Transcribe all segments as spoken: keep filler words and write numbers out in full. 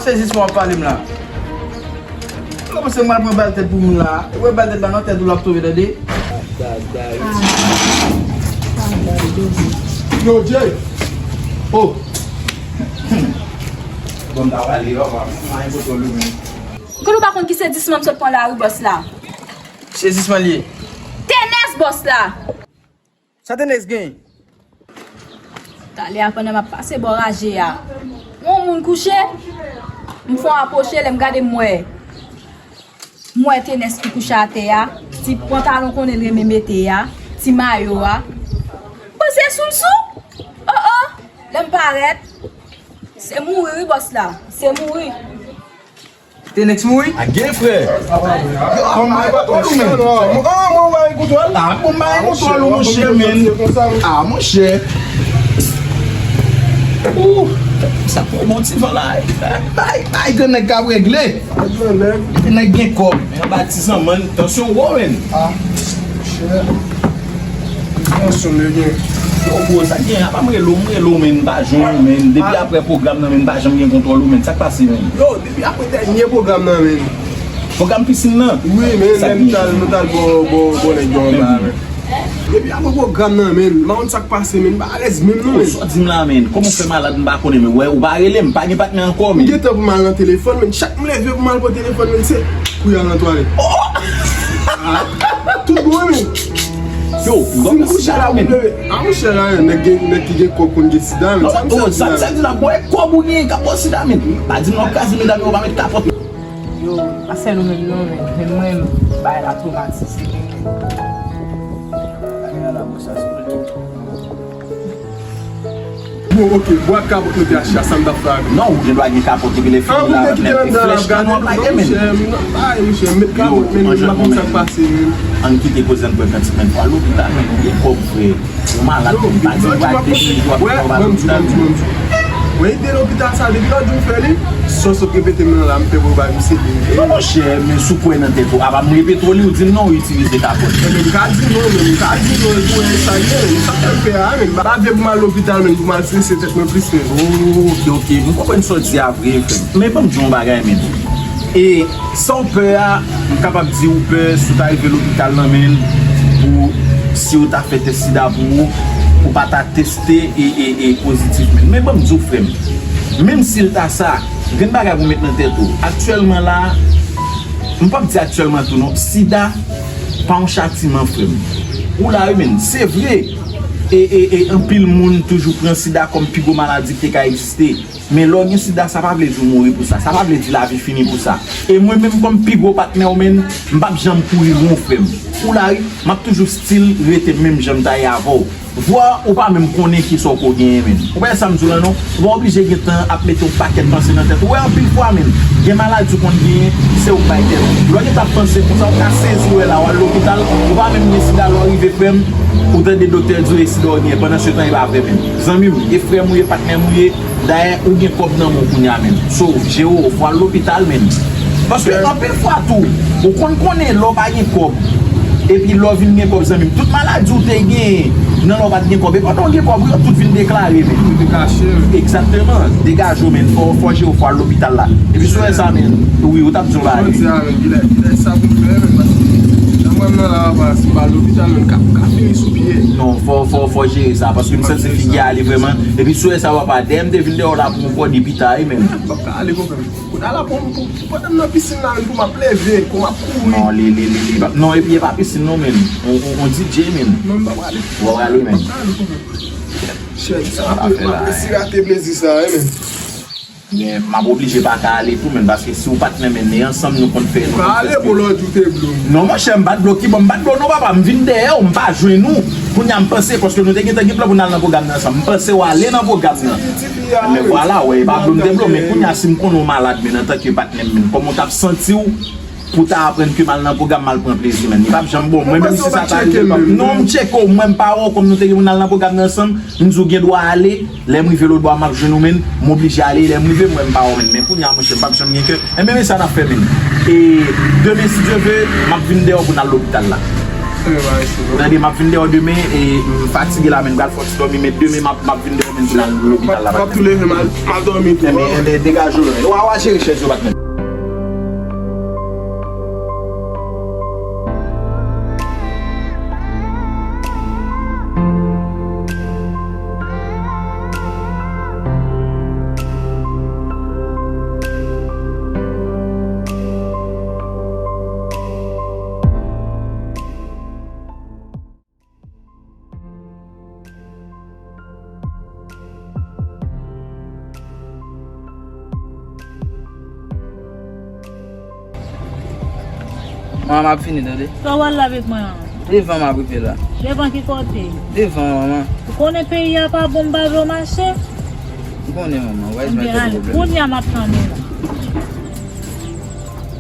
Se jis w ap pale m la. Ou panse m pral pran bal tèt pou moun la? E wè bal tèt la nan tèt ou l ap tonbe, tande. Yo, Jay! Oh! Bon, ta pale, yo, pa. Mwen, foto li, men. Kote w pa konn ki se dis man m sot pran lari, bòs la? Se dis man li ye. Tenès, bòs la! Sa Tenès gen? Talè a, pandan m ap pase bò raje a, yon moun kouche, m fè yon apwoche, lè m gade, m wè, m wè Tenès ki kouche atè a, ti pantalon konnen l renmen mete a, ti mayo a. M panse sou l sou. Oh, oh! Lè m parèt, se mouri, wi, bòs la. Se mouri. Tenès mouri? A gen frè. Kòman e pa twò nou menm? Ah, bon, bay kontwòl. Ah, monchè, men. Ah, monchè. Ou, sa pran bon ti van la. Bay, bay, grann nèg k ap regle. Nèg gen kòb. Men anba ti zanmann, tansyon wo, men. Ah, monchè. Tansyon, nèg. Yo, gwo, sa gen, apa m rele w, m rele w, men, m pa jwenn ou, men. Depi apre pwogram nan, men, m pa janm gen kontwòl ou, men. Sa k pase, men? Yo, depi apre dènye pwogram nan, men. Pwogram pisin nan? Wi, men, lè m t al, nou t al bò, bò, bò nèg yo anba, men. Depi apre pwogram nan, men, m pa konn sa k pase, men, m pa alèz menm, non, men. Sa w di m la, men? Kòman w fè malad, m pa konnen, men, wè, ou pa rele m, pa gen patnè ankò, men. M gentan pou m al nan telefòn, men, chak m leve pou m al pran telefòn, men, se pou y al nan twalèt. Oh! Ah, tout bon, men. Yo, si m kouche la, men. Ah, monchè, la, nèg gen, nèg ki gen kòb konn gen sida, men. Sa m sa di la, bon, e kòb ou gen k ap ba w sida, men. Pa di m nan w kraze medam yo, w pa met kapòt. Yo, pa sèl ou menm non, men, men mwen, bagay la twomatize mwen, men. Bagay la, bon, sa se vre. Bon, ok, bwat kapòt nou te achte a, sa m t ap fè avè l? Non, ou gen dwa gen kapòt epi lè fini la, men e flèch nan nou ap lage, men. Ay, monchè, met kapòt, men, m pa konn sa k pase, men. Ann kite koze, ann pran kantik, men, pou al lopital, men, ou gen kòb, frè. Ou malad, men, pa di m pral depi jou ap fè w pa lopital, men. Mwen ede lopital sa depi lòt jou fè li, sa w sot repete m nan la, m fè pou yo ba misye li. Non, monchè, men si w kwè nan tèt ou, apa m repete w li, ou di m non, ou itilize kapòt. Ebyen, m ka di non, men m ka di non, e pou wè sa ye, men sa fè m pè a, men m pa vle pou m al lopital, men pou m al strese tèt mwen plis, men. Oh, ok, ok, m konprann sa w di a vre, frè m. Men ban m di w yon bagay, men. E sa w pè a, m kapab di w pè si w ta rive lopital nan men l, pou si yo ta fè tès sida pou ou, ou pa ta teste e, e, e pozitif, men. Men ban m di w, frè m, menm si l ta sa, gen bagay pou w met nan tèt ou. Aktyèlman la, m p ap di aktyèlman tou non, sida pa yon chatiman, frè m. Ou la wi, men, se vre. E, e, e anpil moun toujou pran sida kòm pi gwo maladi ki te ka egziste. Men lè w gen sida, sa pa vle di w mouri pou sa. Sa pa vle di lavi fini pou sa. E mwen menm kòm pi gwo patnè w, men, m p ap janm kouri lwen w, frè m. Ou la wi, m ap toujou still rete menm jan m ta ye avè w. Vwa ou pa menm konnen kisa w ko genyen, men. Ou pa wè sa m di w la non? Ou pa oblije gentan ap mete yon pakèt panse nan tèt ou. Ou wè anpil fwa, men, gen maladi w konn genyen, se ou k bay tèt ou. Lè w gentan ap panse konsa, ou ka sezi, ou wè la, w al lopital, ou pa menm gen sida, lè w rive, frè m, ou tande doktè di w e sida w genyen. Pandan se tan, e pa vre, men. Zanmi m, e frè m ou ye, patnè m ou ye, dayè, ou gen kòb nan men w kounye a menm. So, jere w, fò al lopital menm. Paske anpil fwa tou, ou konn konnen lè w pa gen kòb, epi lè w vin gen kòb, zanmi m, tout maladi w te genyen nan lè w pa t gen kòb, e pandan w gen kòb, wi, yo tout vin deklare menm. Egzakteman, degaje w menm, fò, fò jere w, fò al lopital la. Epi si w wè sa menm, wi, ou t ap di yon bagay. Jodi a menm, kilè, kilè sa pou m fè menm, paske jan mwen nan la, papa, si m pa al lopital menm, m ka, m ka fini sou pye. Non, fò, fò, fò jere sa, paske m santi figi a ale vrèman. Epi si w wè sa, papa, dèyè m te vin dèyè w la pou m fò depi ta, wi, menm. M p ap ka ale, konpè. Kounye a la, pou, pou, pou, pandan m nan pisin la, menm, pou m ap leve, pou m ap kouri. Non, li, li, li, li, pa, non, epi e pa pisin, non, menm. On, on, on D J, menm. Non, m pa prale. Ou pa prale, menm. M pa prale, konpè. Chè, sa m ap, m ap eseye rate plezi sa, wi, menm. Men, m ap oblije pa ka ale tou, menm, paske si w pa t renmen, men ansanm nou konn fè, nou konn fè. Ou ka ale pou lòt jou te blow. Non, monchè, m pa t blow, ki bò m pa t blow, non, papa, m vin dèyè w, m pa jwenn ou. Kounye a, m panse, paske nou te gentan gen plan pou n al nan pwogram nan ansanm. M panse w ale nan pwogram nan. Men vwala, wè, e pa blow m te blow, men kounye a, si m konnen w malad, men antanke patnè m, men kòman w t ap santi w pou w ta aprann ke m al nan pwogram, m al pran plezi, men li p ap janm bon. Mwen menm si sa ta rive, non, m tcheke w, mwen m pa wè w, kòm nou te gen pou n al nan pwogram nan ansanm, m di w gen dwa ale, lè m rive lòtbò a, m ap jwenn ou, men m oblije ale, lè m rive, m wè m pa wè w, men, men kounye a, monchè, m p ap janm gen kè. Enben, men sa n ap fè, men. E demen, si Dye vle, m ap vin dèyè w pou n al lopital la. Tande, m ap vin deyò demen, e m fatige la, men m pral fè yon ti dòmi, men demen m ap, m ap vin deyò, men m vin al lopital la, patnè. M ap tou leve, m al, m al dòmi tou. Enben, enben, degaje w, men. W a, w a jere chèz yo, patnè. Manman, m ap vini, tande. Sa w al la avèk mwen an? Devan m ap rive la. Devan ki kote? Devan, manman. Ou konnen peyi a pa bon, m pa vle w mache? M konnen, manman. Wè, se pa tèt pwoblèm. Kounye a m ap tann ou la.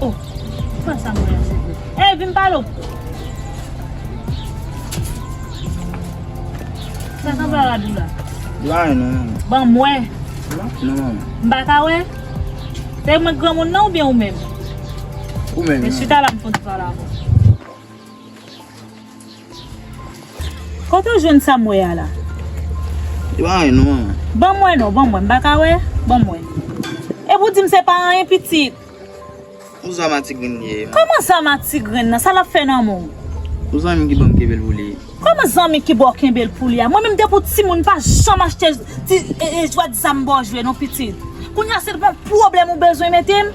Oh, pran sa mwen an, silvouplè. Ey, vin pale w. Sa sanble a la di w la? Di anyen non, manman. Ban m wè. Non, manman. M pa ka wè? Se mwen k granmoun nan oubyen ou menm? Ou menm, manman. Men chita la, m fon ti pale avè w. Kote w jwenn sa m wè a la? Di anyen non, manman. Ban m wè non, ban m wè. M pa ka wè? Ban m wè. Epi w di m se pa anyen, pitit. Ou zanmi a ti grenn ye, manman. Kòman zanmi a ti grenn nan? Sa l ap fè nan men w? Ou zanmi ki ban m kenbe l pou li. Kòman zanmi ki ba w kenbe l pou li a? Mwen menm depi w timoun m pa janm achte ti, e, e, jwèt zam ba w jwe non pitit. Kounye a se yon pwoblèm ou bezwen mete m?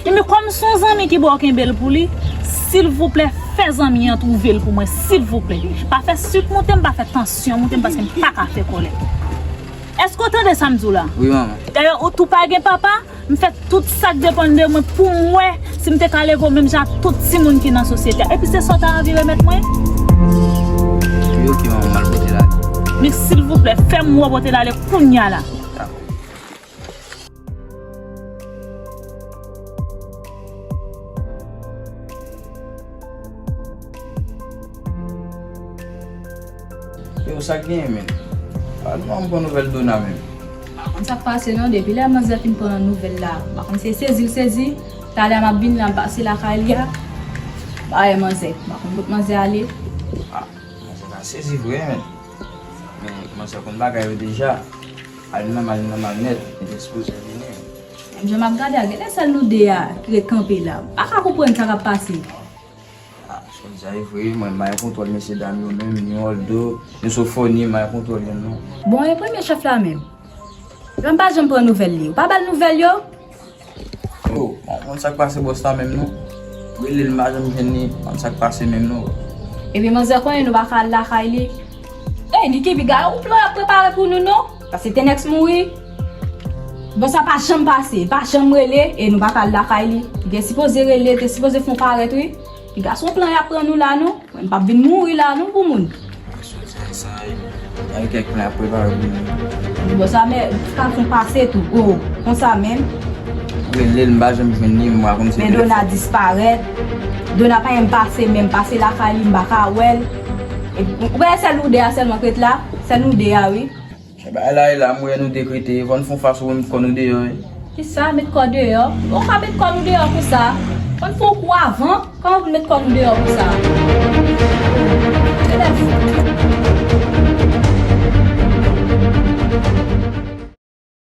Ebyen kòm se yon zanmi ki ba w kenbe l pou li, silvouplè fè zanmi an twouve l pou mwen, silvouplè. Pa fè sik moute m, pa fè tansyon moute m paske m pa ka fè kòlè. Èske w tande sa m di w la? Wi, manman. Dayè, ou tou pa gen papa, m fè tout sa k depann de mwen pou m wè si m te ka leve w menm jan ak tout timoun ki nan sosyete a. Epi se sa w ta anvi remèt mwen? Wi, oke, manman, m al pote l ale. Men silvouplè, fè m wè w pote l ale kounye a la. Dakò. Yo, sa k genyen, menm? Pa di mwen m pran nouvèl Dona, menm. Pa konn sa k pase, non, depi lè manzè fin pran nouvèl la. Pa konn se sezi l sezi. Talè m ap vin la, m pase lakay li a. Pa wè manzè. Pa konn kot manzè ale. Ah, manzè ta sezi vre, menm. Men manzè konn bagay yo deja. Al nan mal, nan mal nèt. Li te sipoze vini. Menm jan m ap gade a, genlè sèl nou de a ki ret kanpe la. M pa ka konprann sa k ap pase. Ah, Sòlja, e vre, mwen, m pa gen kontwòl mesye dam yo menm, ni Waldo, ni Sofoni, m pa gen kontwòl yo non. Bon, e premye chèf la menm? Lè m pa janm pran nouvèl li. Ou pa ba l nouvèl yo? Oh, m pa konn sa k pase bòs la menm non. Rele l, m pa janm jwenn li, m pa konn sa k pase menm non. Epi manzè konnen nou pa ka al lakay li. Ey, Niki, piga, yon plan y ap prepare pou nou non. Paske Tenex mouri. Bon, sa pa janm pase, pa janm rele, e nou pa ka al lakay li. Li te sipoze rele, te sipoze fè yon parèt, wi. Piga se yon plan y ap pran nou la, non. Mwen, m p ap vin mouri la, non, pou moun. Sòlja, sa, sa, gen kèk plan y ap prepare pou nou. Bon, sa, men, ka fè yon pase tou. Oh, konsa menm. Rele l, m pa janm jwenn li, m pa konn si... Men Dona disparèt. Dona pa janm pase, menm pase lakay li, m pa ka wè l. E, ou wè sèl nou de a sèlman k ret la? Sèl nou de a, wi. Bagay la, e la, m wè nou dekrete, fò n fè yon fason pou n met kò nou deyò, wi. Kisa, met kò deyò? Ou ka met kò nou deyò konsa. Fò n fè yon kou avan, kòman pou n met kò nou deyò konsa?